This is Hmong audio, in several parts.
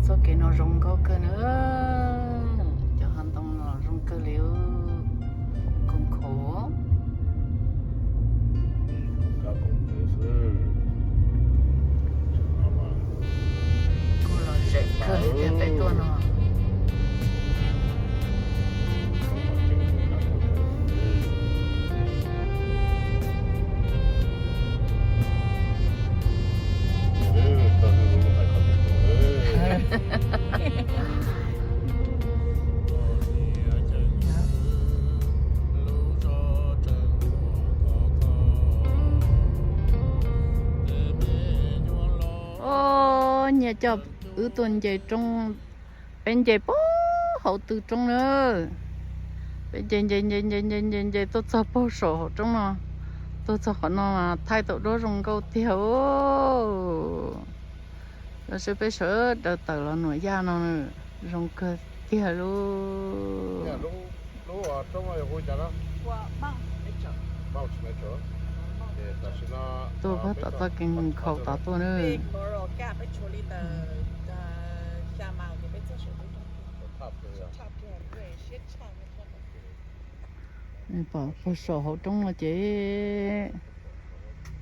Txoj kev no zoo nkauj kawg na. Cov hav ntoo no zoo kawg li. Khoom khaum. Kuj los zem kawg li tiag peb tuaj no. Nyias coj wb tuaj nce roob, peb nce puag hauv tw roob na. Peb nce nce nce nce nce nce nce tuaj txog puag saum hauv roob no, tuaj txog qhov no mas thaij tau duab zoo nkauj tiag. Los seb peb sawv daws tawm los nuam yaj no, zoo kawg tiag lub. Tuaj puag tom txoj kev nkhaus tod tuaj na. Pom puag saum hauv roob no ces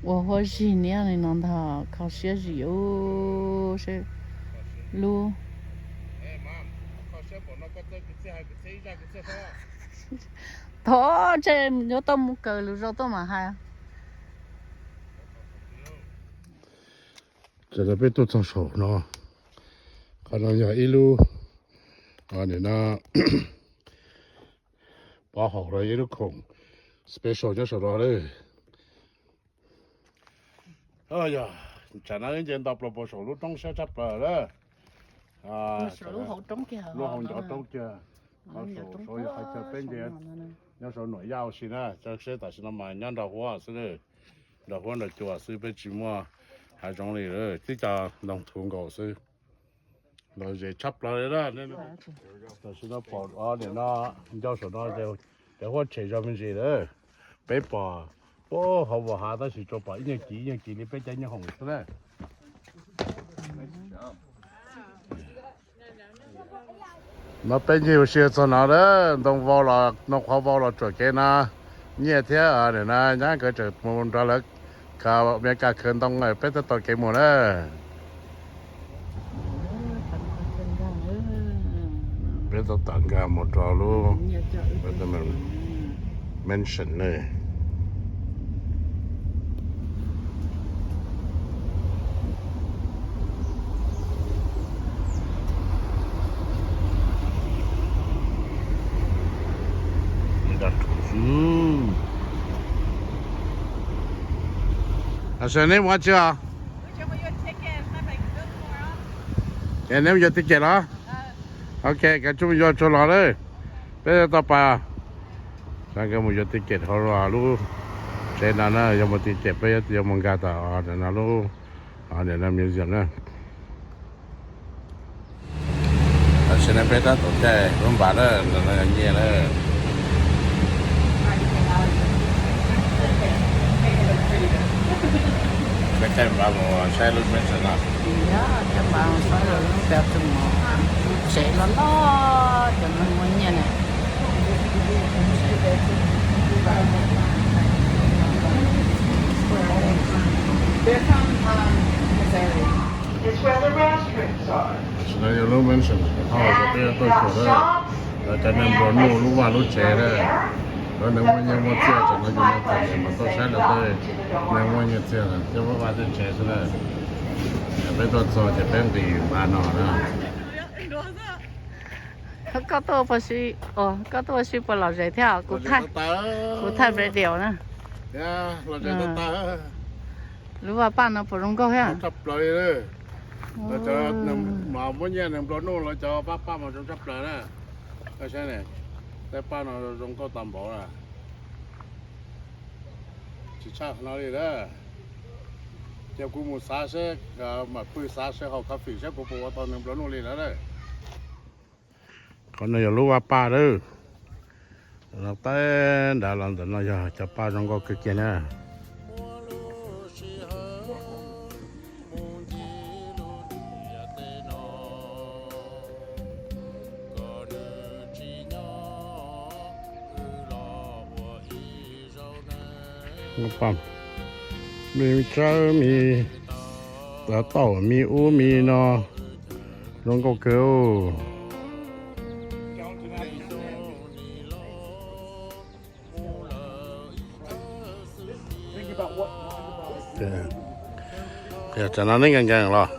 ua huab zig niab li no ntag, kho siab zim ub seb lub. Thov ntshe yuav tau mus kawm lus zoo tuaj mam hais. Txawm peb tuaj txog saum no, qhov no yog ib lub, nim no pov haum rau ib lub khoom special nyob saum no lawm. Yog tsam no nce nto plaws puag saum lub roob siab tshaj plaws lawm. Lub hauv ncov roob kiag, saum yog qhov chaw peb nce nyob saum nuam yaj ua si na, seb tam sim no mas nyob nrog huab xwb, nrog huab nrog cua xwb, peb tsis muaj hav zoov li lawm, tib co ntoo thuv nkaus xwb. Los zem tshaj plaws li na. Tam sim no pom nim no ncau saum no ces huab tshem zog me ntsis lawm. Peb pom puag hauv vas hav tab sis tsuas pom ib nyuag kiv ib nyuag kiv li peb cov nyuag hoom xwb na. No peb ncig ua si txog no lawm, ntoo vau los, ntoo qhuav vau los tsuam kev no, Nyiaj thiab nim no Nyab nkawd tseem mus nrog lawv khaws Amelikas khaws ntoo, peb twb taug kev mus na. Peb twb taug nkag mus rau lub mansion ne. Neb mus ua ticket los? Ok, koj tsuas mus yuav tsuag los lawm. Peb tau pas, sab nkawd mus yuav ticket hauv lub tsev no na, yuav mus ticket peb yuav mus nkag tom no lub, nim no museum na. Tam sim no peb tab tom caij lub npas na, ntawm no yog Nyiaj na. Peb caij npas mus saib lub mansion no. Caij npas mus saib lub bathroom, lub tsev loj loj cov neeg muaj nyiaj na. Tam sim no yog lub mansion hauv uas peb tuaj xyuas na, lawv cov neeg nplua nuj lub vaj lub tsev na. Lawv neeg muaj nyiaj muaj txiag tam no yus neeg txom nyem mas tuaj saib lawv tej neeg muaj nyiaj txiag thiab vaj tej tsev xwb na. Peb tuaj txog ces peb nqis npas no na. Koj tuaj ua si, koj tuaj ua si puas lom zem thiab? Kuv thaij, kuv thaij video na. Lub vaj paj no puas zoo nkauj thiab? Tshaj plaws li. Lawv cov muaj nyiaj neeg nplua nuj lawv cov vaj paj mas zoo tshaj plaws na. Koj saib ne, tej paj no zoo nkauj tag npaum na. Tsis tshaj no li na. Ces kuv mus xav seb, mam pw xav seb haus coffee seb kuv puas ua tau neeg nplua nuj li lawm na. Qhov no yog lub vaj paj lawm. Los teb nrad los ntawm no yog cov paj zoo nkauj kawg kiag na. Pam, me tsawb me, taub, me ub me no, zoo nkauj kawg. Tsam no neb nkees nkees los?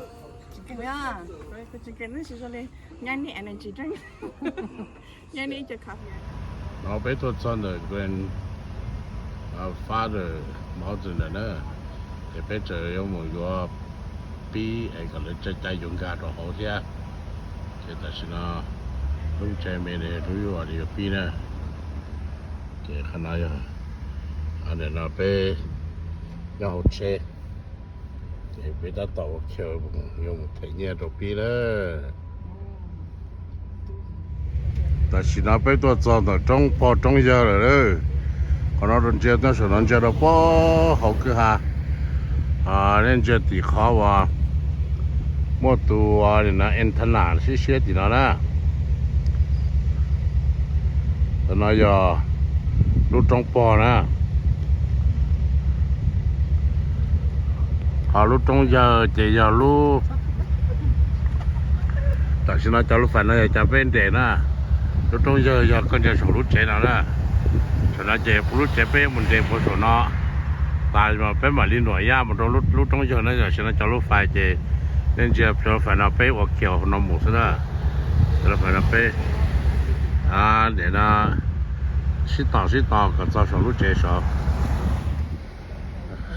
No peb tuaj txog ntawm grandfather mountain ntawm na, ces peb tseem yuav mus yuav pib es kom lawv tsa cai yuav nkag rau hauv thiab. Ces tam sim no lub tsev me ne lub yuav pib na. Ces qhov no yog, ntawm no peb nyob hauv tsheb, ces peb tab tom ua kiag yuav mus them nyiaj rau pib lawm. Tam sim no peb tuaj txog ntawm roob pog roob yawg lawm. Qhov no rau ntsia, saum no ntsia rau pem hauv kwj ha. Nej ntsia tim qhov uas muaj tus antenna siab siab tim no na. Qhov no yog lub roob pog na. Ho lub roob yawg ces yog lub, tam sim no cov lub fais no yog cov peb nres na. Lub roob yawg yog koj ntsia saum lub tsev no na. Saum no ces lub tsev peb mus nres puag saum no tas mas peb mam li nuam yaj mus rau lub roob yawg na. Tam sim no cov lub fais ces nej ntsia cov lub fais no peb ua kiag no mus xwb na. Cov lub fais no peb nim no sib tos sib tos kom txog saum lub tsev saud.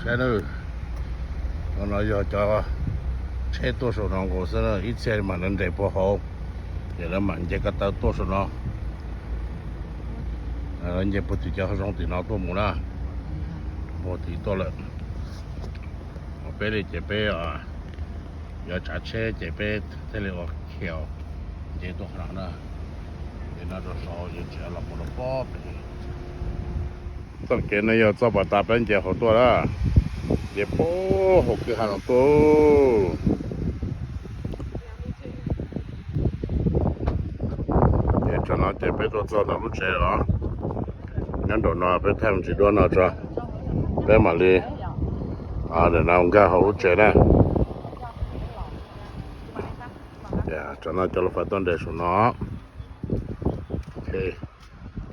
Saib na, no yog cov tsheb tuaj saum no nkaus xwb, ib txhia mam li nres puag hauv, ces lawv mam nce ko taw tuaj saum no. Lawv nce puag tim cov hav zoov tim no tuaj mus na, puag tim tuaj lawm. Peb li ces peb yuav tsav tsheb ces peb thiaj li ua khiaus nce tuaj qhov no na. Ces no rau saud yuav tseem los mus rau pob pem. Txoj kev no yog txoj pas tas peb nce hauv tuaj na, nce puag hauv kwj ha no tuaj. Ces tam no ces peb tuaj txog ntawm lub tsev los, nyob nraum no peb thaij me ntsis duab no tso, peb mam li nim no nkag hauv lub tsev na. Tam no cov lub fais tuaj nres saum no.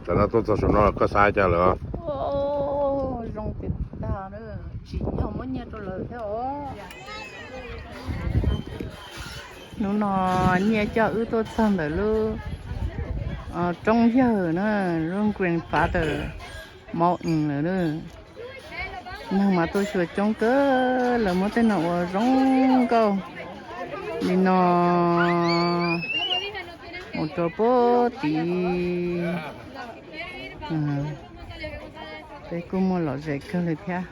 Tam no tuaj txog saum no koj xav cas lawm? Zoo tiag tiag, tsim nyog muab nyiaj rau lawv thiab os. Hnub no nyiaj coj wb tuaj txog ntawm lub roob yawg na, lub grandfather mountain lawm na. Neeg mas tuaj xyuas coob kawg, lawv muab tej no ua zoo nkauj li no mus rau puag tid. Peb kuj muaj lom zem kawg li thiab.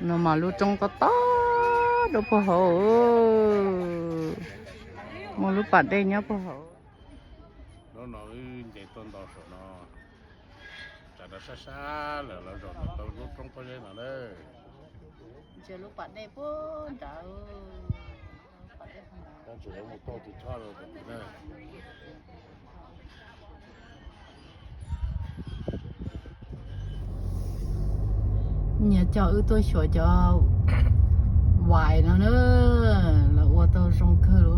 No mas lub roob tob tob rau puag hauv, muaj lub pas dej nyob puag hauv. Hnub no wb nce tuaj ntau saum no, tsam no sab sab lawm los zaum tau lub roob pob zeb no na. Ntsia lub pas dej puag nrad. Nyias coj wb tuaj xyuas cov vais no na, lawv ua tau zoo kawg li.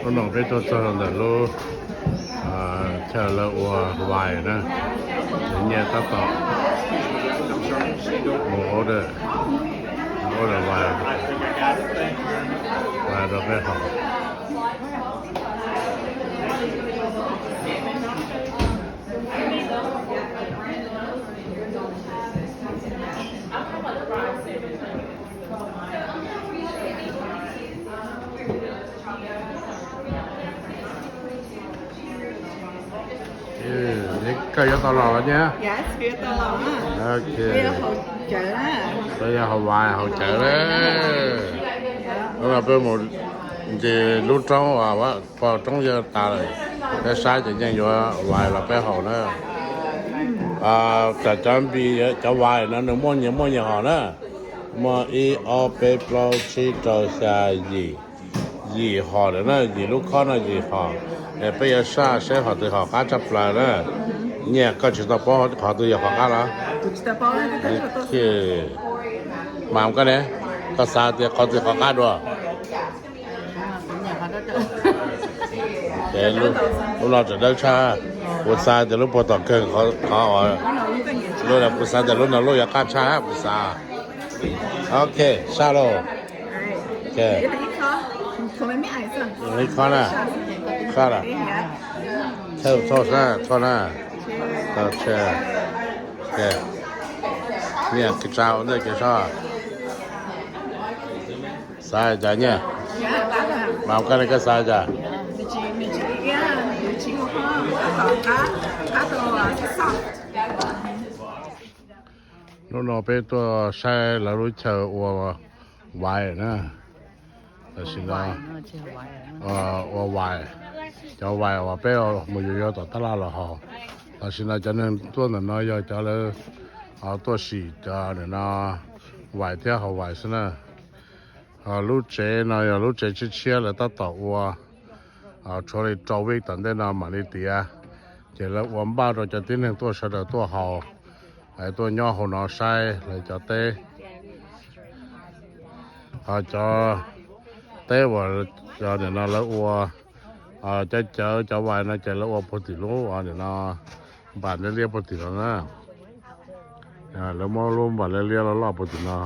Hnub no peb tuaj txog ntawm lub chaw lawv ua vais na, nyias tab tom mus order, order vais, vais rau peb haus. Koj yuav tau los los nyab? Ok. Koj yog haus vais haus cawv lawm. Hnub no peb mus ntsis lub roob, pog roob yawg tas lawm, peb saib ces yeej yuav vais los peb haus na. Tam cov npis cov vais no nws muaj nyias muaj nyias hom na, muaj ib ob peb plaub tsib rau xya yim Yim hom lawm na, yim lub khob no yim hom. Es peb yuav saj seb hom twg hom qab tshaj plaws na. Nyiaj, koj tsis tau paub qhov twg yog qhov qab los? Mas koj ne, koj xav tias qhov twg qhov qab dua? Lub no tseem dawb tshaj. Kuv xav tias lub puag tom kawg qhov, lub no kuv xav tias lub no lub yuav qab tshaj kuv xav. Ok, saj lauj. Ib khob na, saj lawm. Thawj txoj sab txoj na. Tau tshe. Nyiaj kis tsa ua ntej kev soj. Xav cas nyiaj? Mas koj ne koj xav cas? Hnub no peb tuaj saib lawv lub chaw ua vais na. Tam sim no ua vais, cov vais uas peb mus yuav yuav tom tab laj los haus. Tam sim no cov neeg tuaj ntawm no yog cov lawv tuaj sim cov nim no vais thiab haus vais xwb na. Lub tsev no yog lub tsev tshiab tshiab lawv tab tom ua, tshuav li rau vij tom ntej no mam li tiav. Ces lawv ua npaj rau cov tib neeg tuaj sawv daws tuaj haus, tuaj nyob hauv no saib lawv cov teb. Ho cov teb uas nim no lawv ua cov cawv cov vais no ces lawv ua puag tim lub nim no npam liab liab puag tim no na. Lawv muab lub npam liab liab loj loj puag tim no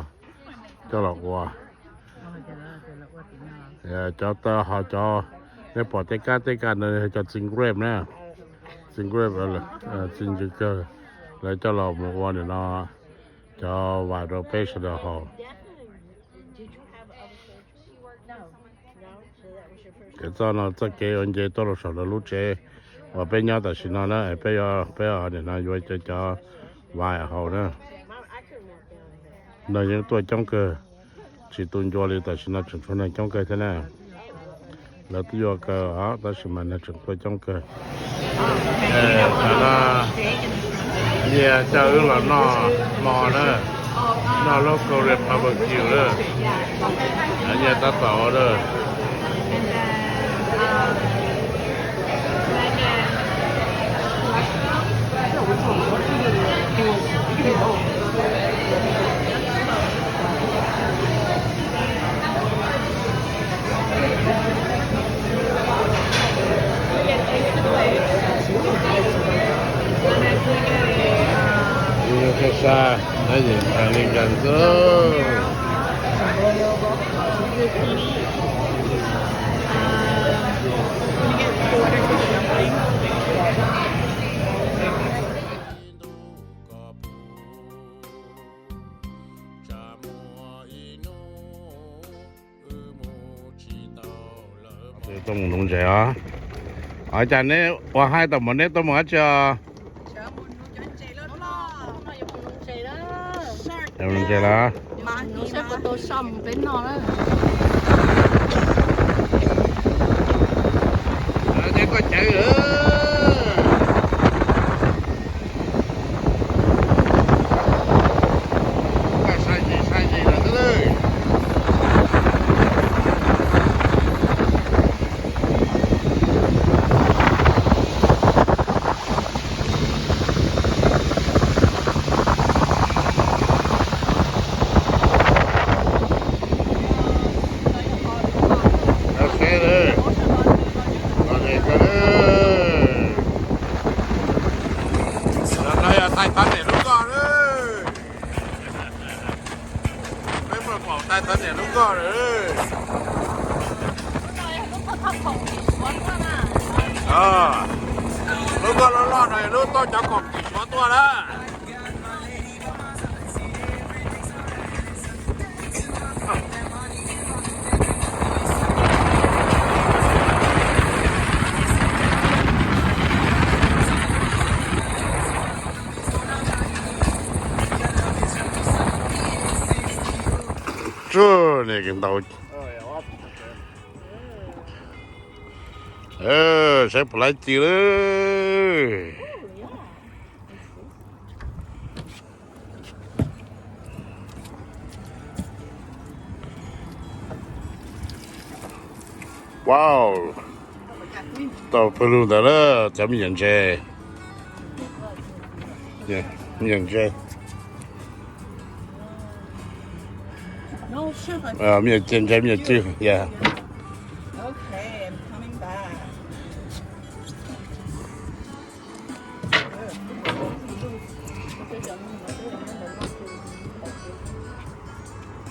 coj los ua. Cov taw ho cov, nej pom tej kab tej kab no yog cov txiv nkrep na, txiv nkrep, txiv ntsws kawg, lawv coj los mus ua nim no cov vais rau peb sawv daws haus. Kev txoj no txoj kev ua nce tuaj rau saum lawv lub tsev uas peb nyob tam sim no na, peb, peb nim no yuav cov, cov vais haus na. Neeg yeej tuaj coob kawg, tsis tu ncua li, tam sim no tseem tshuav neeg coob kawg thiab na. Lawv twb yuav kaw os tab sis mas neeg tseem tuaj coob kawg. Tam no nyias coj wb los noj hmo na, noj local barbecue na. Nyias tab tom na. Sa, na yim ntawd li ntawd xwb. Tuaj mus nuv ntses os. Ua cas neb ua hais tau mas neb tuaj mus dab tsi os? Ntses lawm. Neb koj cawv. Koj sa zis sa zis lawm xwb. Los no yog tais thab niam lub koj lawm. Peb muaj pom tais thab niam lub koj lawm. Lub koj loj loj no lub toj cov khoom tim Suav tuaj na. Tsuj, niam kis ntau. Saib puas laib ci lawm. Wow, tau pawg lug ntawd lawm cov me nyuam ntses. Me nyuam ntses. Me nyuam ntses, me nyuam cwj, yeah.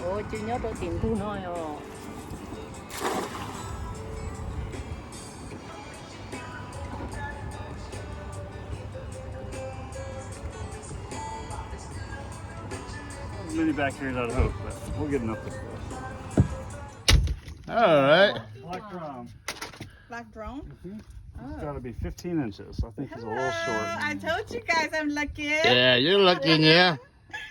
Ua, cwj nyob rau tim ntug no yom. Many back here that I hope, but we'll get enough to fill. All right. Black drum. Black drum? It's got to be fifteen inches. I think he's a little short. I told you guys I'm lucky. Yeah, you're lucky, yeah.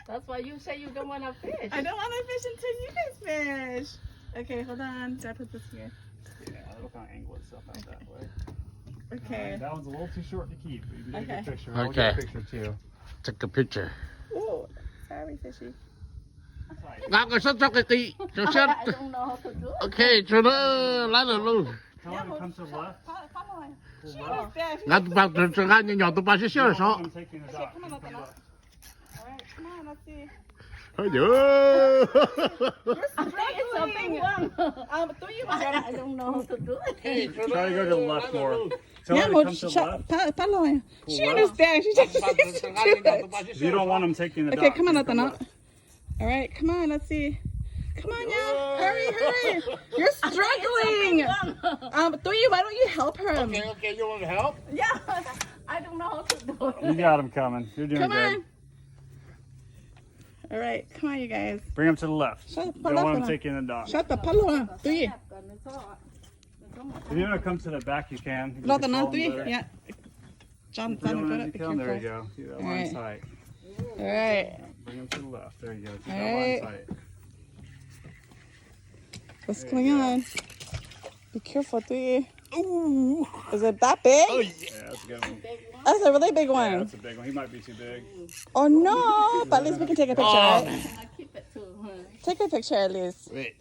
That's why you say you don't want to fish. I don't want to fish until you guys fish. Okay, hold on. Do I put this here? Yeah, it'll kind of angle itself out that way. Okay. All right, that one's a little too short to keep, but you can take a picture. I'll get a picture too. Take a picture. Ooh, sorry, fishy. Nqa kom sab tso qis qis, tso sab. Ok, tso na, lab lawm lauj. Tell her to come to the left. Nqa tus pas, nqa nyom nyom tus pas siab siab saud. All right, come on, open up. All right, come on, let's see. Oi, yus. You're struggling. Um, do you want? I don't know how to do it. Try to go to the left more. Tell her to come to the left. Pab los. She understands. She just needs to do it. If you don't want them taking the dock, you come left. All right, come on, let's see. Come on, yeah. Hurry, hurry. You're struggling. Um, Tuyi, why don't you help him? Okay, okay, you want to help? Yeah. I don't know how to do it. You got him coming. You're doing good. Come on. All right, come on, you guys. Bring him to the left. Don't want him taking the dock. Sab tom pab los, Tuyi. If you want to come to the back, you can. Los tom no, Tuyi. Yeah. John, John, go up. Be careful. There you go. Keep that line tight. All right. Bring him to the left. There you go. Keep that line tight. What's going on? Be careful, Tuyi. Ooh. Is it that big? Oh, yeah, that's a good one. That's a really big one. Yeah, that's a big one. He might be too big. Oh, no. But at least we can take a picture, right? I'll keep it too. Take a picture at least. Wait.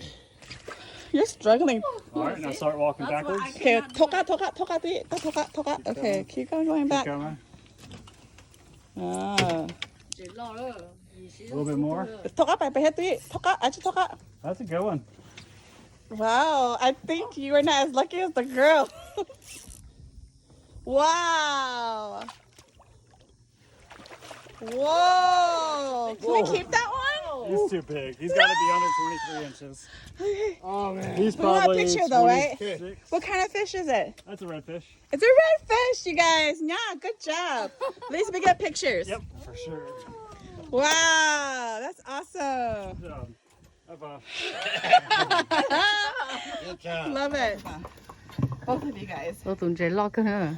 You're struggling. All right, now start walking backwards. Okay, thov qab, thov qab, thov qab, Tuyi. Thov qab, thov qab. Okay, keep going, going back. Keep going. Ah. A little bit more. Thov qab, pais, pais thiab, Tuyi. Thov qab, a, tsis thov qab. That's a good one. Wow, I think you are not as lucky as the girl. Wow. Whoa. Can we keep that one? He's too big. He's got to be under twenty-three inches. Okay. Oh, man. He's probably twenty-six. We want a picture, though, right? What kind of fish is it? That's a redfish. It's a redfish, you guys. Yeah, good job. At least we get pictures. Yep, for sure. Wow, that's awesome. Good job. High five. Good job. Love it. Both of you guys. Ua tus ntses loj kawg na.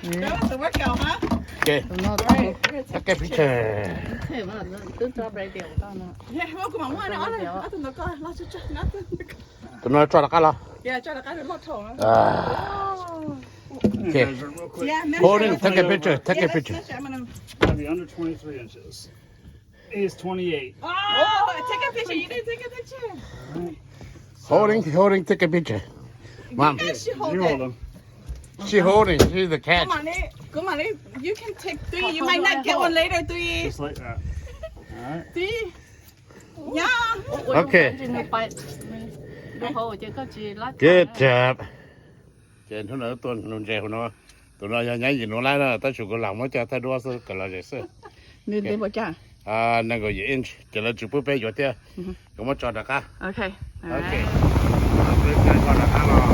That was a workout, huh? Okay. Tus no, take a picture. Twb tso break tias tau no. Yeah, welcome. Tus no tso rov qab los. Yeah, tso rov qab loj dhau. Ah. Okay. Yeah, measure. Holding, take a picture, take a picture. Yeah, let's measure. I'm gonna... Gotta be under twenty-three inches. He's twenty-eight. Oh, take a picture. You need to take a picture. Holding, holding, take a picture. Mom. You guys should hold it. You hold him. She holding. She's the catch. Come on, Lee. Come on, Lee. You can take three. You might not get one later, three. Just like that. All right. Three. Yeah. Okay. Good job. Ces hnub no tua nus ntses hauv no, tus no yog nyab yim nuv lab na, tab sis kuv lam muab coj thaij duab xwb kom lom zem xwb. Nws ntev npaum cas? Nees nkaum yim inch, ces lawv tsis pub peb yuav thiab. Kuv muab tso rov qab. Ok. Tso rov qab los.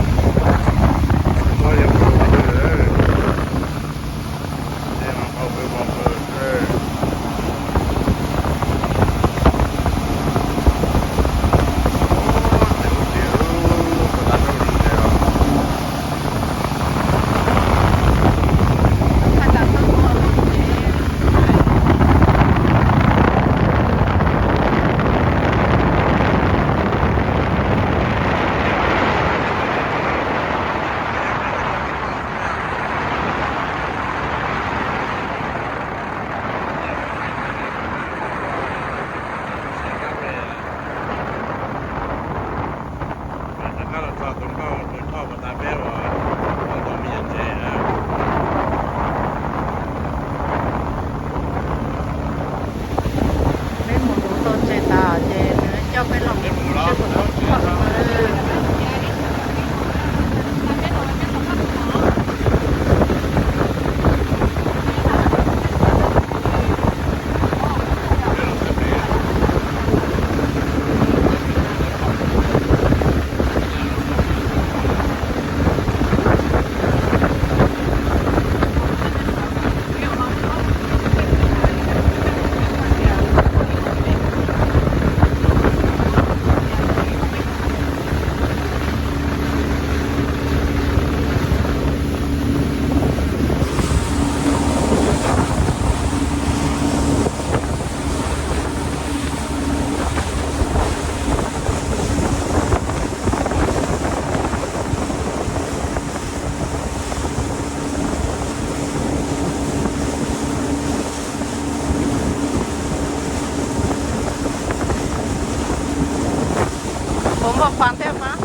Puas muaj fun thiab mas?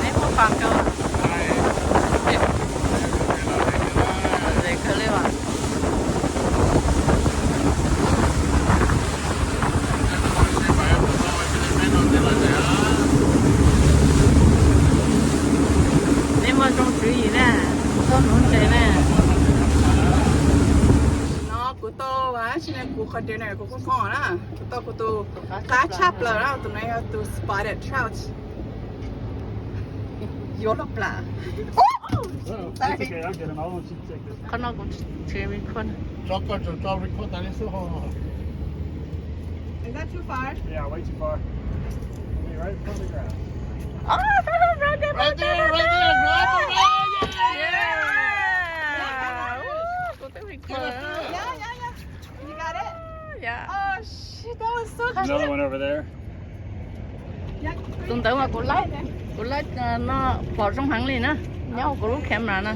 Neb muaj fun kawg. Ze kawg li as. Neb muaj zoo tswv yim na, txhob nuv ntses na. No kuv tau, tsis ne kuv qhov dinner kuv kuj kho na, kuv tau kuv tus qab tshaj plaws na, tus no yog tus spotted trout. Yuav los plam. Qhov no kuv tsis record. Tso koj tso record tas li xwb ho. Is that too far? Yeah, way too far. Be right in front of the ground. Oh, right there, right there, right there, right there. Yeah. Woo, kuv twb record. Yeah, yeah, yeah. You got it? Yeah. Oh, shit, that was so cute. Another one over there. Tus ntawd mas kuv laib, kuv laib no pom zoo heev li na, nyob hauv kuv lub camera na.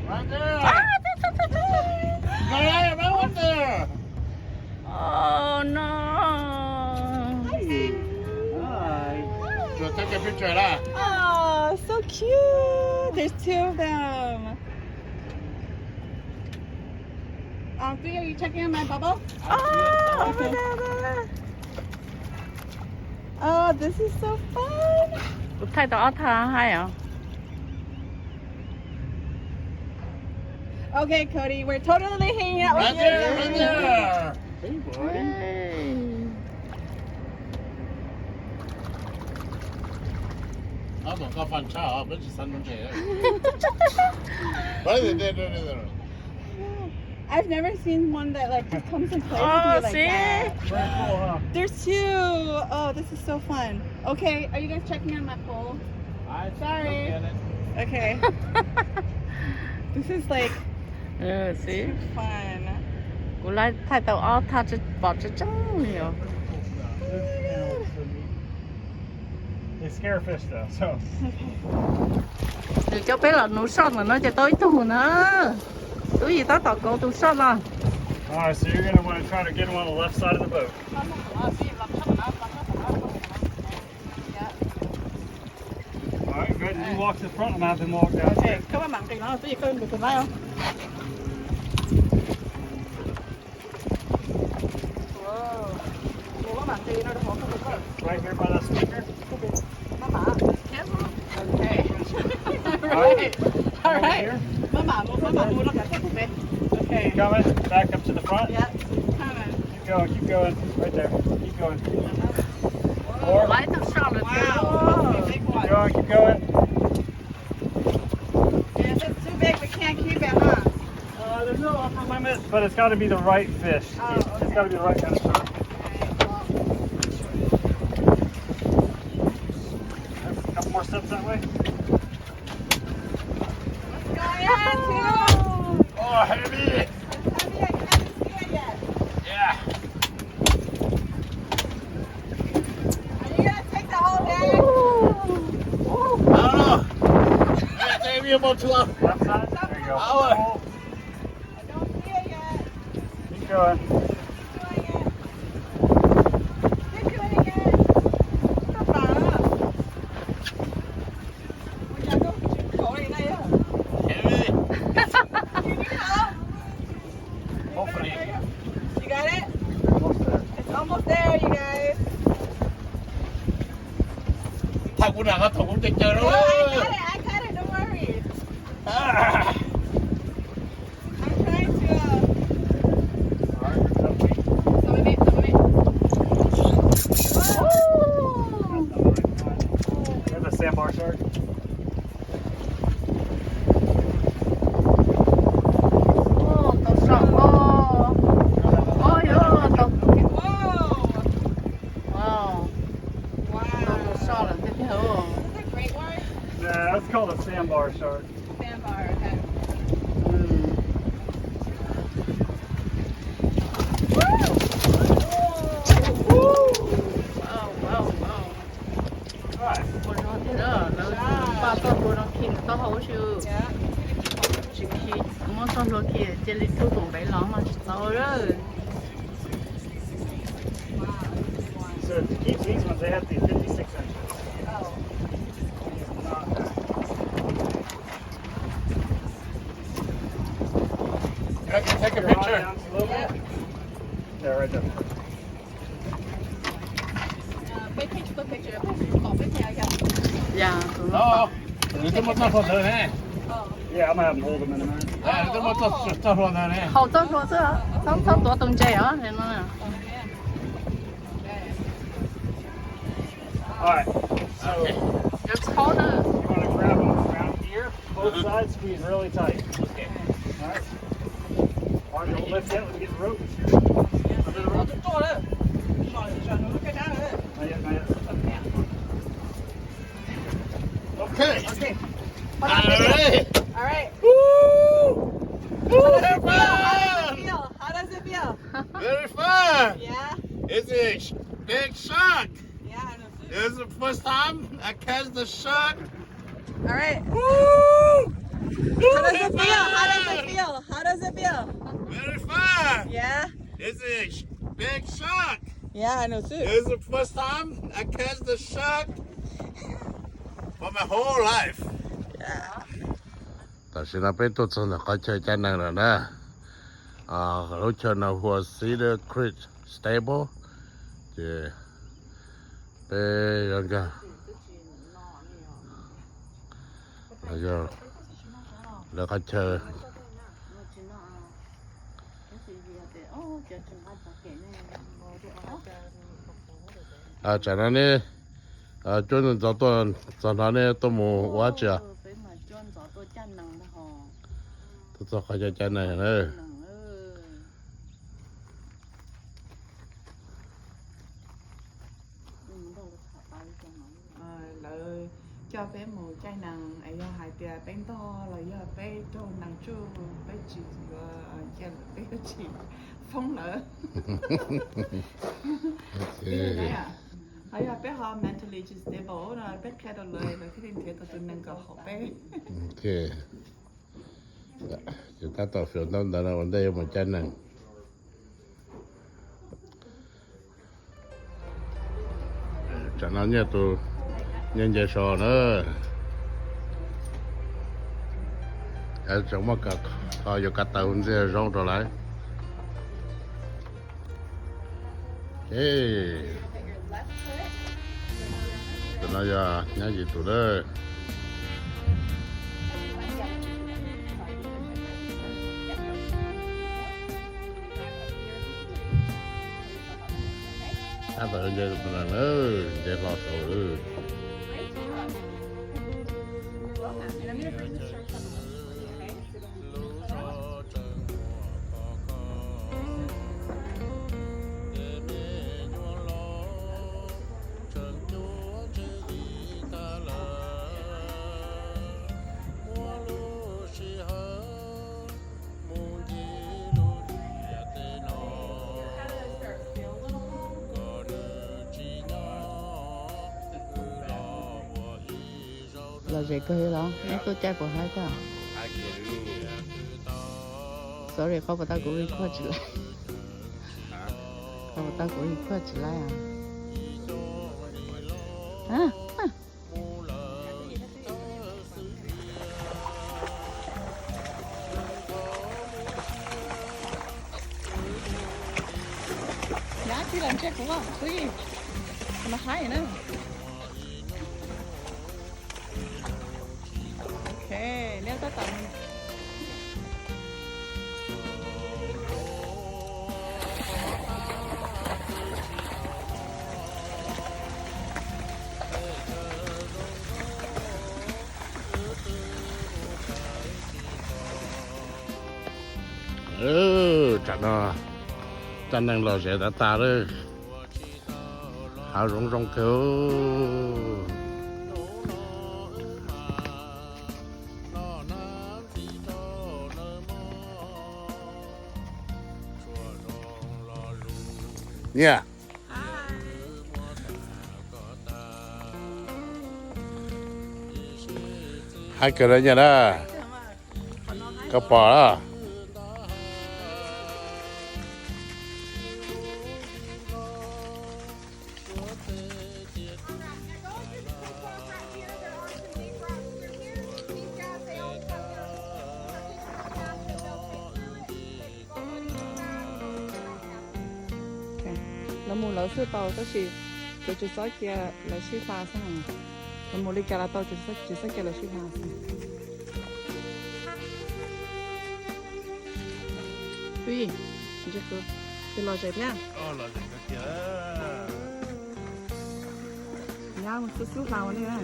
Right there. Right there. Oh no. Hi. Take a picture lah. Oh, so cute. There's two of them. Um, Three, are you checking on my bubble? Oh, oh my God. Oh, this is so fun. Kuv thaij tau ob thaj hais os. Okay, Cody, we're totally hanging out with you. Right there, right there. Hey, boy. Hey. Ob tug koj fun tshaj os, peb tsis xav nuv ntses. I've never seen one that, like, just comes and plays with you like that. Very cool, huh? There's two. Oh, this is so fun. Okay, are you guys checking on my pole? Sorry. Okay. This is like too fun. Kuv laib thaij tau ob thaj pom tseeb tseeb li os. They scare fish though, so. Nws coj peb los nuv soj ntawm no ces tau ib tug na. Tub Yis tab tom kauv tus soj no. All right, so you're gonna wanna try to get him on the left side of the boat. All right, go ahead and you walk to the front, I'm gonna have them walk down. Okay, koj maj mam nqis no, Tub Yis koj mus tus laib os. Wow. Mus maj mam nqis no rau hauv koj tus koj. Right here by that speaker. Maj mam. Careful. Okay. All right. All right. Maj mam mus, maj mam mus rau tom koj tus pem. Okay. Keep coming. Back up to the front. Yep. Keep coming. Keep going, keep going. Right there. Keep going. More. Laib tau soj lawm thiab. Wow. Keep going, keep going. If it's too big, we can't keep it, huh? Uh, there's no upper limit, but it's gotta be the right fish. Oh, okay. It's gotta be the right kind of shark. Okay, well, a couple more steps that way. What's going on, Tim? Oh, heavy. It's heavy, I can't even see it yet. Yeah. Are you gonna take the whole day? I don't know. It take me about two hours. Left side. There you go. Hour. I don't see it yet. Keep going. Keep doing it. Keep doing it. Không phải. Ôi, chả đâu, khổ này đây à. Heavy. You need help? Hopefully. You got it? Almost there. It's almost there, you guys. Thaum kuv nram qhov thaum kuv caij caw no. No, I got it, I got it, don't worry. Ah. I'm trying to, uh, Woo! There's a sandbar shark. Oj, tau soj os. Oj, yog tau. Wow. Wow. Tau tus soj lawm tiag tiag os. Is that a great one? Yeah, that's called a sandbar shark. Sandbar, okay. Mm. Wow, wow, wow. Ua zog tiag na, lawv npaj txoj hlua no khi nws taub hau ua si. Tsis khi, muab txoj hlua khi cia li rub tus npev los mas tsis txaus lawm. So to keep these ones, they have to be fifty-six inches. I can take a picture. Down just a little bit. Yeah, tus no. Nws twb muab txoj hlua ntawd ne. Yeah, I'm gonna have them hold them in a minute. Nws twb muab txoj hlua ntawd ne. Haus txoj hlua xwb, txhob, txhob tuav tus ntses os no. All right. So, you want to grab them around here, both sides, squeeze really tight. Okay. All right. Or you'll lift it and get the rope. Under the rope. Not yet, not yet. Okay. Okay. All right. All right. Woo! Woo! How does it feel? How does it feel? Very fun. Yeah. It's a sh- big shark. Yeah, I know too. It's the first time I catch the shark. All right. Woo! How does it feel? How does it feel? How does it feel? Very fun. Yeah. It's a sh- big shark. Yeah, I know too. It's the first time I catch the shark for my whole life. Yeah. Tam sim no peb tuaj txog ntawm qhov chaw cab nees lawm na. Lub chaw no hu ua Cedar Creek Stable, ces peb yuav nkag yog lawv qhov chaw. Tsam no ne, cuab ntxov tuaj txog no ne tuaj mus ua dab tsi? Tuaj txog qhov chaw cab nees na. Lawv coj peb mus caij nees es yog hais tias peb ntog los yog peb raug nees tsuj peb tsis yuav, peb yuav tsis foob lawv. Ho yog peb ho mentally tsis stable no peb qhia rau lawv, lawv thiaj li nrhiav tau tus nees kom haum peb. Ces tab tom fiav ntaub ntawv no ua ntej yuav mus caij nees. Tsam no nyiaj tus, nyiaj nce so na. Tseem muaj kho yuav kav taws ntxiag zoo rau lawv. Tus no yog nyab yim tus lawm. Tab tom nce tus nees na, nce hlo saud lawm. Lom zem kawg li los neb tuaj caij puas haib thiab? Sorry, qhov puas tau kuv record tsis laib. Qhov puas tau kuv record tsis laib. Nyab tij los ntshe kuv vaj qhwv, kuv no haib na. Tsam no cov neeg lom zem tas tas lawm, hav zoov zoo kawg. Nyiaj, hais kawg na nyiaj na, koj pom lawm. Lawv mus lawv xwb tau, tab sis kuv tsis txhob cia lawv sib hla xwb. Lawv mus li cas los tau, tsis txhob cia lawv sib hla xwb. Tub Yij, ntshe kuv tus lom zem thiab. Nyab mus xub xub hla ua ntej na.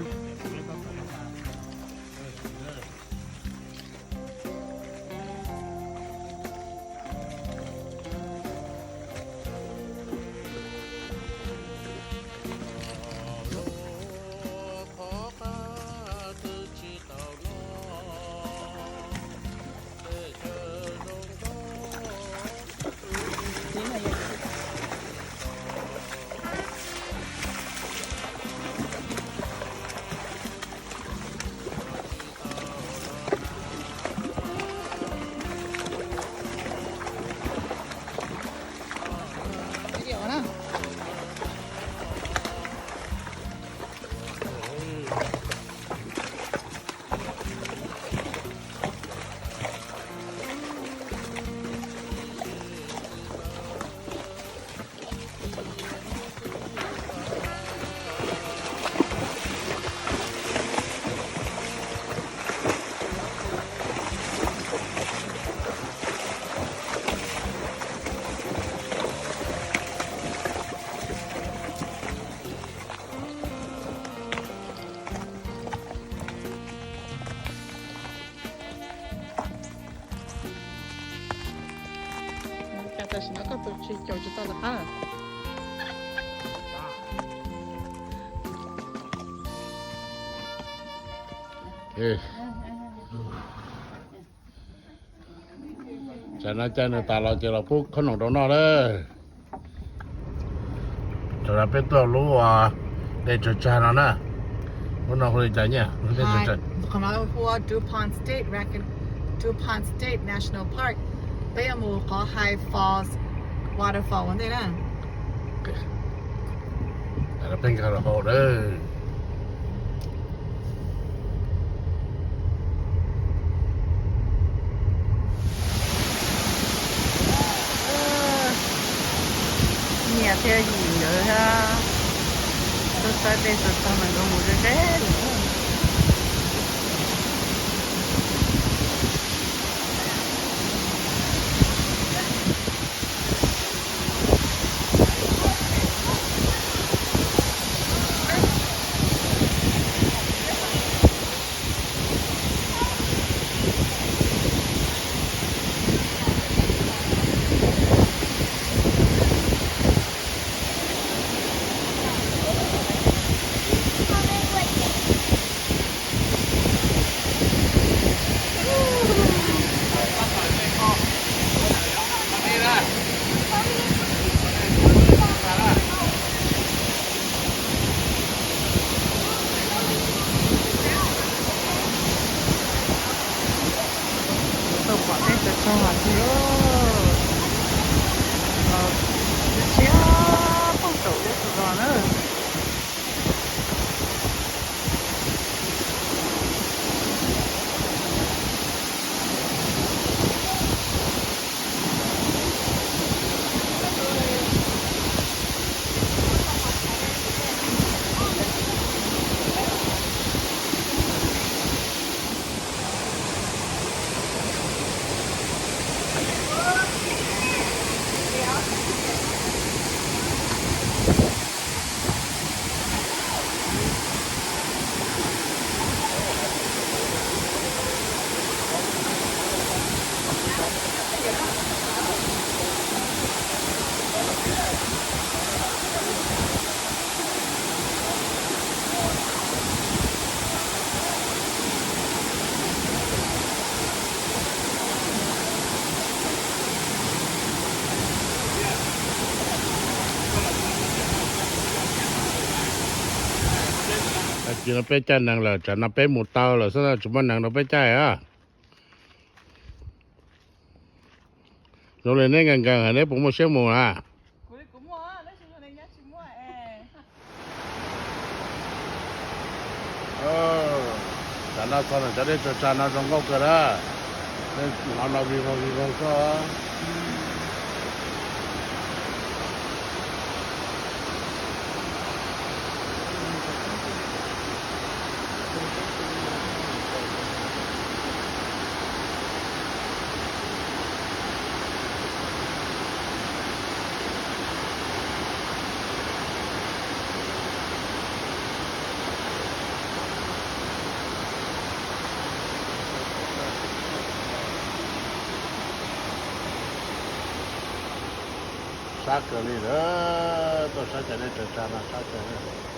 Cas tam sim no koj tus tsis caum tsis tau lawm qab. Tsam no caij nws tas los ces los pub khob noom rau noj lawm. Tam no peb tuaj lub dej tsawg tsag no na. Lub no hu li cas nyiaj? Lub dej tsawg tsag. Qhov no hu ua DuPont State, Raccoon, DuPont State National Park. Peb yuav mus qhov High Falls Waterfall ua ntej na. Peb nkag los hauv lawm. Nyiaj thiab Yim nkawd thiab, tuaj saib dej tag mas nkawd mus ze ze lawm. No peb caij nees lawm, tsam no peb mus tau lawm xwb, tsis muaj nees rau peb caij a. Zoo li neb nkees nkees, neb puas muaj siab mus na? Tam no txog ntawm cov dej tsaws tsag no zoo nkauj kawg na. Hnov no vij voog vij voog xwb. Sab kawg li lawm, tuaj saib cov dej tsaws tsag no sab kawg li.